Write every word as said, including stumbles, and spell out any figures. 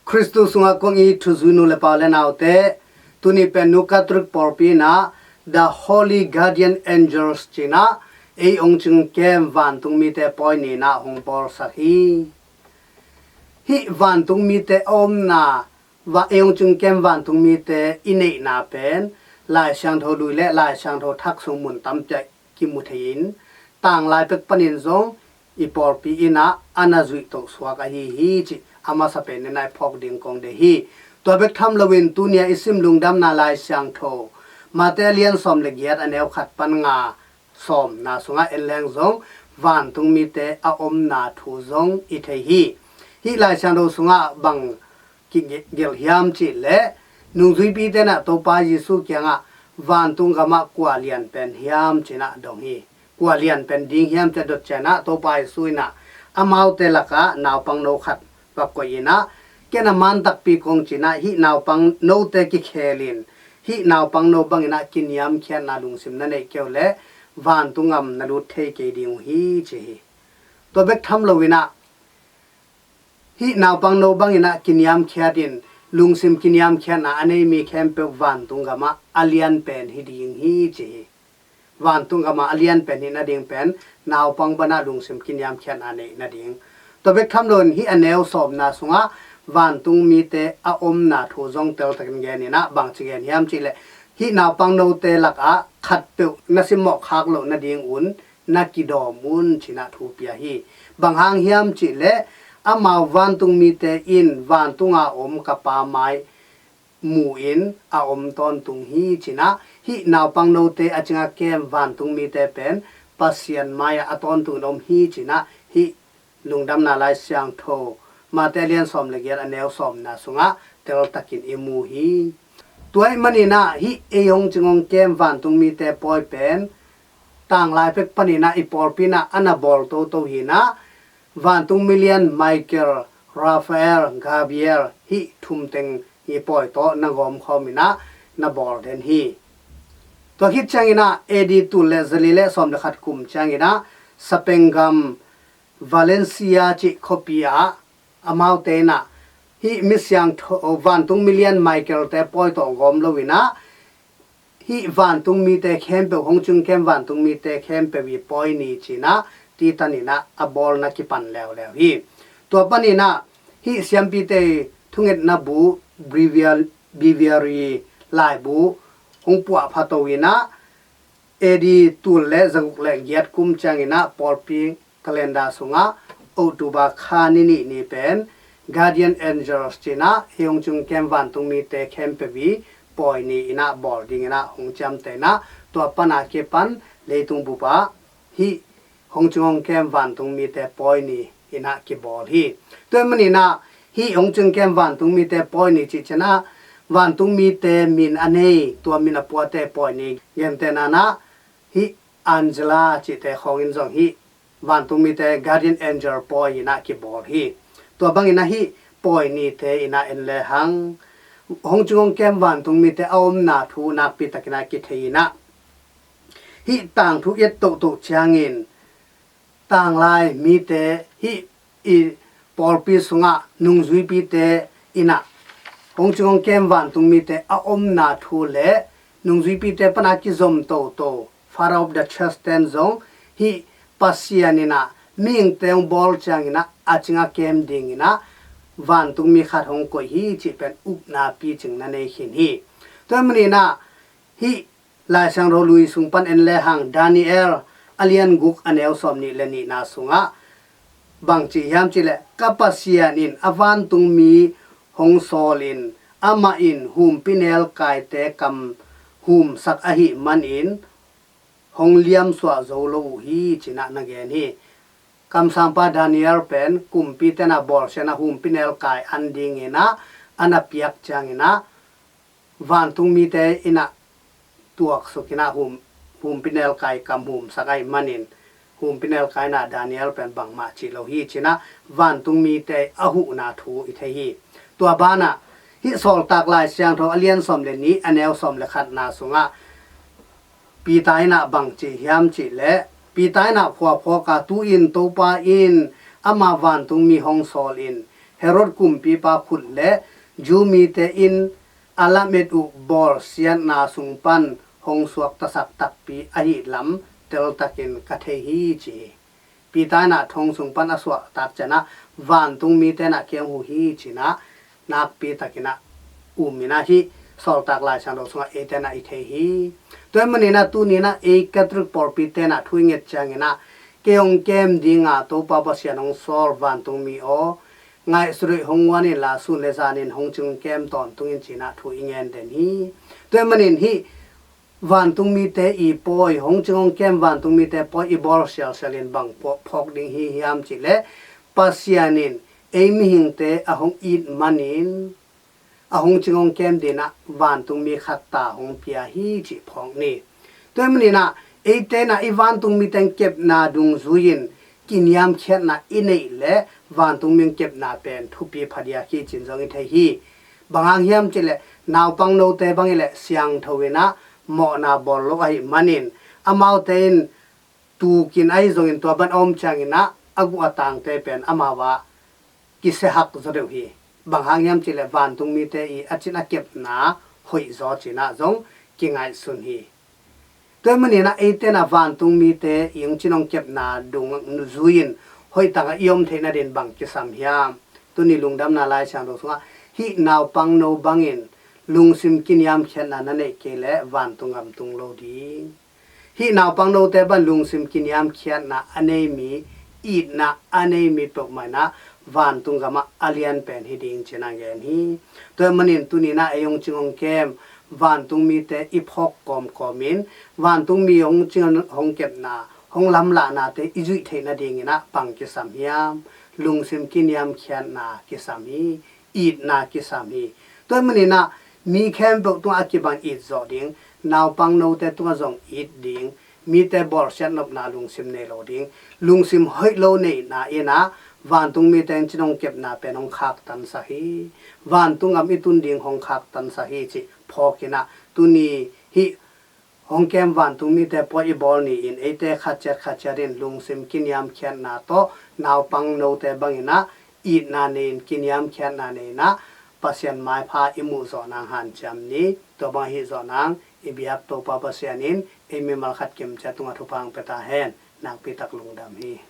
Khristu sungah kong it thuzui nu le pa le naute, tuni pen Nu Catholic pawlpi in ah The Holy Guardian Angels ci-in ah ei hong cingkem vantung mite pawi ni-in ah hong bawlsak hi. Hih vantung mite a omna, va-, ei hong cingkem vantung mite i neihna pen Lai Siangtho Lui le Lai Siangtho Thak sung mun tampi ah kimu thei-in, tanglai pek panin zong i pawlpi in ah a na zuih toh suak ahi hi cih a masa pen in ah i phawk ding kong deih hi. Tua bek tham loin tuni-a i sim Lungdamna Lai Siangtho Mate a lian sawm le giat, a neu khat pan nga, sawmna sungah en leng zong vantung mite a omna thu zong i thei hi. Hih Lai Siangtho sungah bang kigelh hiam cih leh, nungzuipite in ah Topa Jesu kiangah vantung gamah kua lian pen hiam ci-in ah dong hi. Kua lian pen ding hiam ci-a dot ciangin ah Topa Jesu in ah amaute lakah naupangno khat va koih in ah, ken a man takpi kong ci-in ah hih naupangnote kikhel in, hih naupangno bangin ah kiniamkhiatna lungsim na neih kei uh leh vantung gam na lut thei kei ding uh hi ci hi. Tua bek tham loin ah hih naupangno bangin ah kiniamkhiat in, lungsim kiniamkhiatna a nei mi khempeuh vantung gamah a lian pen hi ding hi ci hi. Vantung gamah a lian pen hih nading pen naupang banah lungsim kiniamkhiatna neih nading. Tua bek tham loin hih a neu sawmna sungah vantung mite a omna thu zong teltakin gen in ah bangci gen hiam cih leh, hih naupangnote lakah khatpeuh na simmawh khak loh nadingun na kidawm un ci-in ah thu pia hi. Bang hang hiam cih leh, amau vantung mite in vantunga om ka Pa mai mu-in a om tawntung hi ci-in ah, hih naupangnote a cingah kem vantung mite pen Pasian mai-ah a tawntungin om hi ci-in ah hih Lungdamna Lai Siangtho Mate a lian sawm le giat, a neu sawmna sungah teltakin i mu hi. Tua ahih manin ah hih ei hong cing hong kem vantung mite pawi pen tanglai pek panin ah i pawlpi in ah a na bawl toto hi-in ah, vantung mi lian Michael, Raphael, Gabriel, hih thum teng i pawi tawh na gawmkhawm in ah na bawl den hi. Tua khit ciangin ah A D tul le zali le sawm le khat kum ciangin ah Spain gam Valencia cih khuapi ah amaute in ah hih mi siangtho, vantung mi lian Michael-te pawi tawh gawm loin ah, hih vantung mite khempeuh, hong cing kem vantung mite khempeuh i pawi ni ci-in ah titanin ah a bawlna kipan leuleu hi. Tua panin ah hih siampite thungetna bu, breviar-, breviary laibu hong puahpha to in ah, A D tul le zaguk le giat kum ciangin ah pawlpi calendar sungah October kha ni nih ni pen Guardian Angels ci-in ah hih hong cing kem vantung mite khempeuh i pawi ni-in ah bawl dingin ah hong ciamteh in ah, tua pan a kipan leitung bup ah hih hong cing hong kem vantung mite pawi ni-in ah kibawl hi. Tua ahih manin ah hih hong cing kem vantung mite pawi ni cih ciangin ah vantung mite min a nei, tua min a puate pawi ni, gentehna-in ah hih Angela cihte khawngin zong hih vantung mite Guardian Angel pawi in ah kibawl hi. Tua bangin ah hih pawi nite in ah en lehang, hong cing hong kem vantung mite a omna thu nakpi takin ah kithei in ah, hih tangthu i et tohtoh ciangin tanglai mite, hih i pawlpi sungah nungzuipite in ah hong cing hong kem vantung mite a omna thu le nungzuipite pan a kizom toto, Father of the Church ten zong hih Pasian in ah mihingte hong bawl ciangin ah a cing a kem dingin ah vantung mi khat hong koih hi cih pen upna picing na nei khin hi. Tua ahih manin ah hih Lai Siangtho Lui sung pan en lehang, Daniel a lian guk, a neu sawm nih le nihna sungah bang ci hiam cih leh, ka Pasian in a vantung mi hong sawl in, amah in humpinelkaite kam humsak ahih manin hong liamsuah zo lo uh hi ci-in ah na gen hi. Kamsangpa Daniel pen kumpite in ah bawlsia in ah humpinelkai an dingin ah a na piak ciangin ah vantung mite in ah tuaksuk in ah hum, humpinelkai kam humsak ahih manin, humpinelkai in ah Daniel pen bangmah cih lo hi ci-in ah vantung mite a huhna thu i thei hi. Tua banah hih Sawltak Lai Siangtho a lian sawm le nih, a neu sawm le khatna sungah Peter in ah bang ci hiam cih leh, Peter in ah khua phawk a, tu-in Topa in ama vantung mi hong sawl in, Herod kumpipa khut le Jew mite in a lamet uh bawlsiatna sung pan hong suaktasak takpi ahih lam teltakin ka thei hi, ci hi. Peter in ah thong sung pan a suahtak ciangin ah vantung mite in ah kiang huh hi, ci-in ah nakpi takin ah um in ah, hih Sawltak Lai Siangtho sungah eite in ah i thei hi. Tua ahih manin ah tuni in ah ei Catholic pawlpite in ah thu i nget ciangin ah, kei hong kem ding a, Topa Pasian hong sawl vantungmi aw, ngaihsut uh hong guan inla, sun le zanin hong cing hong kem tawntung in, ci-in ah thu i ngen den hi. Tua ahih manin hih vantungmite i pawi, hong cing hong kem vantungmite pawi i bawl sialsial in bang phawk ding hi hiam cih leh, Pasian in ei mihingte a hong it manin a hong cing hong kem dingin ah vantungmi khat ta hong pia hi, cih phawk ni. Tua ahih manin ah eite in ah i vantungmite hong kepna dungzui in kiniamkhiatna i neih leh vantungmi hong kepna pen thupi phadiak hi, ci-in zong i thei hi. Bang hang hiam cih leh, naupang note bang hi leh siangtho in ah mawhna bawl lo ahih manin, amaute in tukin ahi zongin tua bang a om ciangin ah a guh a tangte pen amau ah kisiahak zaw deuh hi. Bang hang hiam cih leh vantungmite i a cin a kepna hoih zaw, ci-in ah zong kingaihsun hi. Tua ahih manin ah eite in ah vantungmite i hong cin hong kepna dungzui in hoih tak a i om theih nadingin bang kisam hiam? Tuni Lungdamna Lai Siangtho sungah, hih naupang no bangin lungsim kiniamkhiatna na neih kei leh vantung gam tung lo ding. Hih naupang note bang lungsim kiniamkhiatna a nei mi, itna a nei mi peuhmah in ah vantung gamah a lian pen hi ding, ci-in ah gen hi. Tua ahih manin tuni in ah ei hong cing hong kem vantungmite i phawk kawmkawm in, vantungmi hong cing hong kepna, hong lamlahnate i zuih theih nadingin ah bang kisam hiam? Lungsim kiniamkhiatna kisam hi. Itna kisam hi. Tua ahih manin ah mi khempeuh tungah a kibang it zawh ding, naupang note tungah zong it ding, mite bawlsiat nopna lungsim nei lo ding, lungsim hoih lo neihna in ah vantungmite hong cin hong kepna pen hong khaktansak hi. Vantung gam i tun ding hong khaktansak hi, cih phawk in ah tuni hih hong kem vantungmite pawi i bawl ni-in eite khatciat khatciat in lungsim kiniamkhiatna tawh naupang note bangin ah itna nei-in, kiniamkhiatna nei-in ah Pasian maipha i muh zawh nang hanciam ni. Tua bang ahi zawh nang i biak Topa Pasian in ei mimal khat kimciat tungah thupha hong pia ta hen. Nakpi tak lungdam hi.